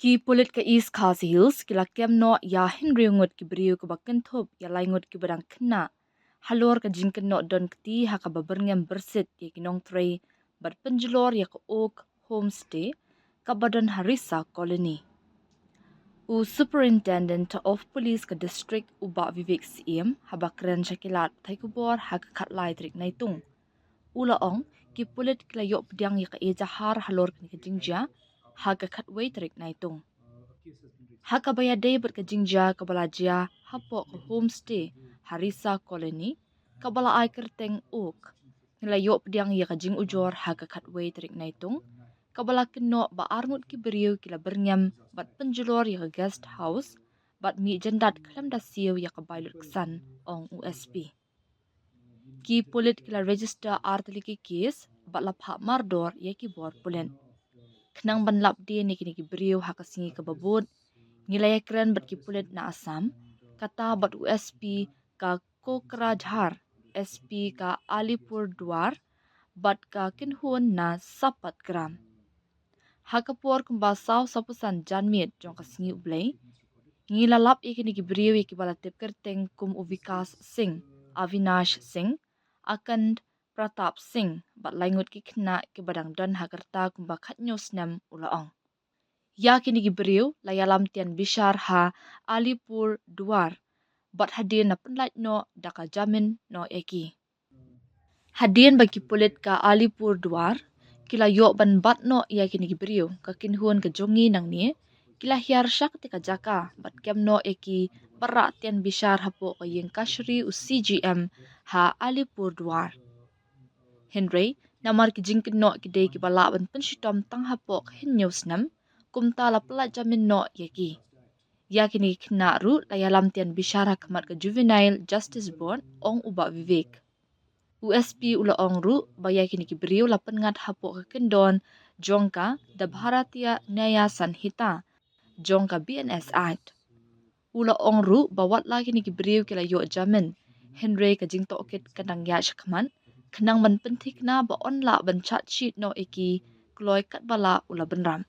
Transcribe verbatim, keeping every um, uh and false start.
Ki pulit ka East Khasi Hills ki la kem noh ïa hynriew ngut ki briew kiba kynthup ïa lai ngut kiba dang khynnah halor ka jingkynnoh don kti ha kaba byrngem byrsit ïa ki nongtrei bad pynjulor ïa ka Oak Homestay kaba don ha Risa Colony. U Superintendent of Police ka district, u Bah Vivek Syiem, haba kren sha ki lad pathai khubor ha ka khatlai tarik Naitung, u la ong, ki pulit ki la ïoh pdiang ïa ka ejahar halor kane ka jingjia ha ka khatwei tarik Naitung. Ha kaba ïadei bad ka jingjia kaba la jia hapoh ka homestay ha Risa Colony kaba la ai kyrteng Oak, ngi la ïoh pdiang ïa ka jingujor ha ka khatwei tarik Naitung, kaba la kynnoh ba arngut ki briew ki la byrngem bad pynjulor ïa ka guest house bad mih jyndat khlem da siew ïa ka bai lut ksan, ong u S P. Ki pulit ki la register ar tylli ki kes bad la phah mardor ïa ki bor pulit. Khnang ban lap dien ïa kine ki briew ha ka sngi kaba bud, ngi la ïakren bad ki pulit na Assam, kata bad u S P ka Kokrajhar, S P ka Alipurduar bad ka kynhun na Sapatgram. Ha ka por kumba saw sawphew san janmiet jong ka sngi U Blei, ngi la lap ïa kine ki briew ïa kiba la tip kyrteng kum u Vikas Singh, Avinash Singh, Akhand Pratap Singh bad lai ngut ki khynnah kiba dang don ha ka rta kumba khathynñiew snem, u la ong. Ïa kine ki briew la ïalam tian bishar ha Alipurduar bad hadien la pynlait noh da ka jamin noh ïa ki. Hadien ba ki pulit ka Alipurduar ki la ïoh ban bat noh ïa kine ki briew, ka kynhun ka jong ngi nangne ki la hiar sha kata ka jaka bad kem noh ïa ki bad rah tian bishar hapoh ka ïing kashari u C G M ha Alipurduar. Hynrei namar ki jingkynnoh ki dei kiba lah ban pynshitom tang hapoh ka hynñiew snem, kumta la pynlait jamin noh ïa ki. Ïa kine ki khynnah ruh la ïalam tian bishar ha khmat ka Juvenile Justice Board, ong u Bah Vivek. U S P u la ong ruh ba ïa kine ki briew la pynngat hapoh ka kyndon jong ka The Bharatiya Nyaya Sanhita jong ka B N S Act. U la ong ruh ba watla kine ki briew ki la ïoh jamin, hynrei ka jingtohkit ka dang ïaid shakhmat khnang ban pynthikna ba yn lah ban charge sheet noh ïa ki kloi katba lah u la bynrap.